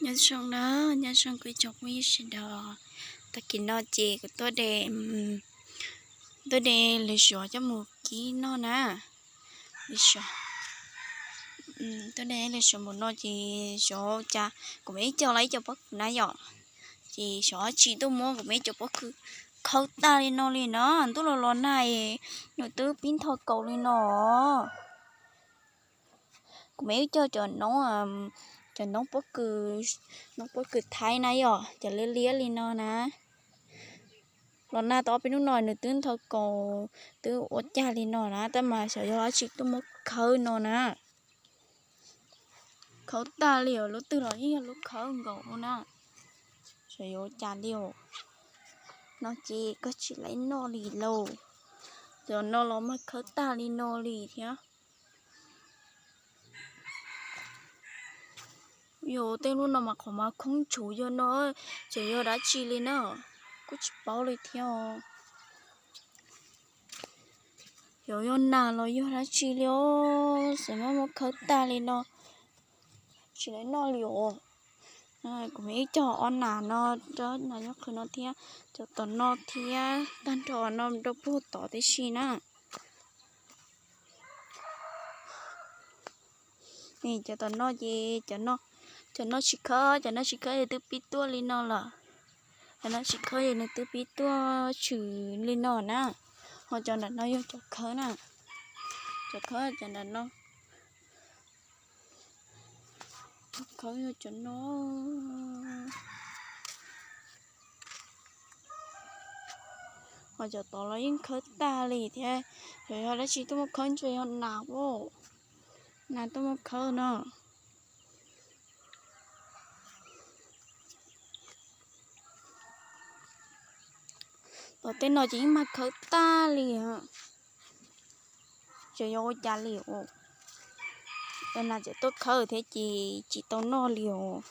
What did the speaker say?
Nyob zoo na, nyob zoo kuv ib tsoom phooj ywg sawv daws. Tag kis no ces kuv tuaj de, tuaj de lwm zaub coj mus kib noj na. Lwm zaub, tuaj de lwm zaub mus no ces zaub cas kuv mam ib co los ib co pob kws na yom. Ces zaub tsis tuaj muab kuv mam ib co pob kws khawb tag li no li na. Ntuj los los nag, nws twb pib ntho kaus li no. Kuv mam ib co cov noob, cov noob pob kws, noob pob kws Thaib na yom, cov liab liab li no na. Los nag tau ob peb hnub no nws twb ntho kaus, twb ua cag li no na, tab mas xyov yog dab tsi tuaj muab khawb no na. Khawb tag li os, lub twg los yeej yog lub khawb nkaus na. Xyov yuav ua cas li os. No ces koj tsis laib noj li lauj. Cov no los mas khawb tag li no li thiab. Yog tej lub no mas qhov mas khoob tshuv yog no, ces yog dab tsi li na, kuj tsis paub li thiab. Xyov yog nas los yog dab tsi li os, xyov muab muab khawb tag li no, tsis laib noj li os. Kuv mam ib co ob nas no, rab nas nyob qhwv no thiab, cov tom no thiab, tag nrho no rau puag tod tib si na. Cov tom no ces, cov no tsis khawb, cov no tsis khawb es twb pib tuaj li no lawm. Cov no tsis khawb es nws twb pib tuaj tshwm li no na. Ho cov nram no yog cov khawb na. Cov khawb cov nram no. Khawb yog cov no. Ho cov tod los yeej khawb tag li thiab. Xyov yog dab tsi tuaj muab khawb, ntshe yog nas, nas tuaj muab khawb no. Tom tej no ces yeej mag khawb tag li. Xyov yog ua cas li os. Nas tseem tuaj khawb thiab ces tsis tau noj li os.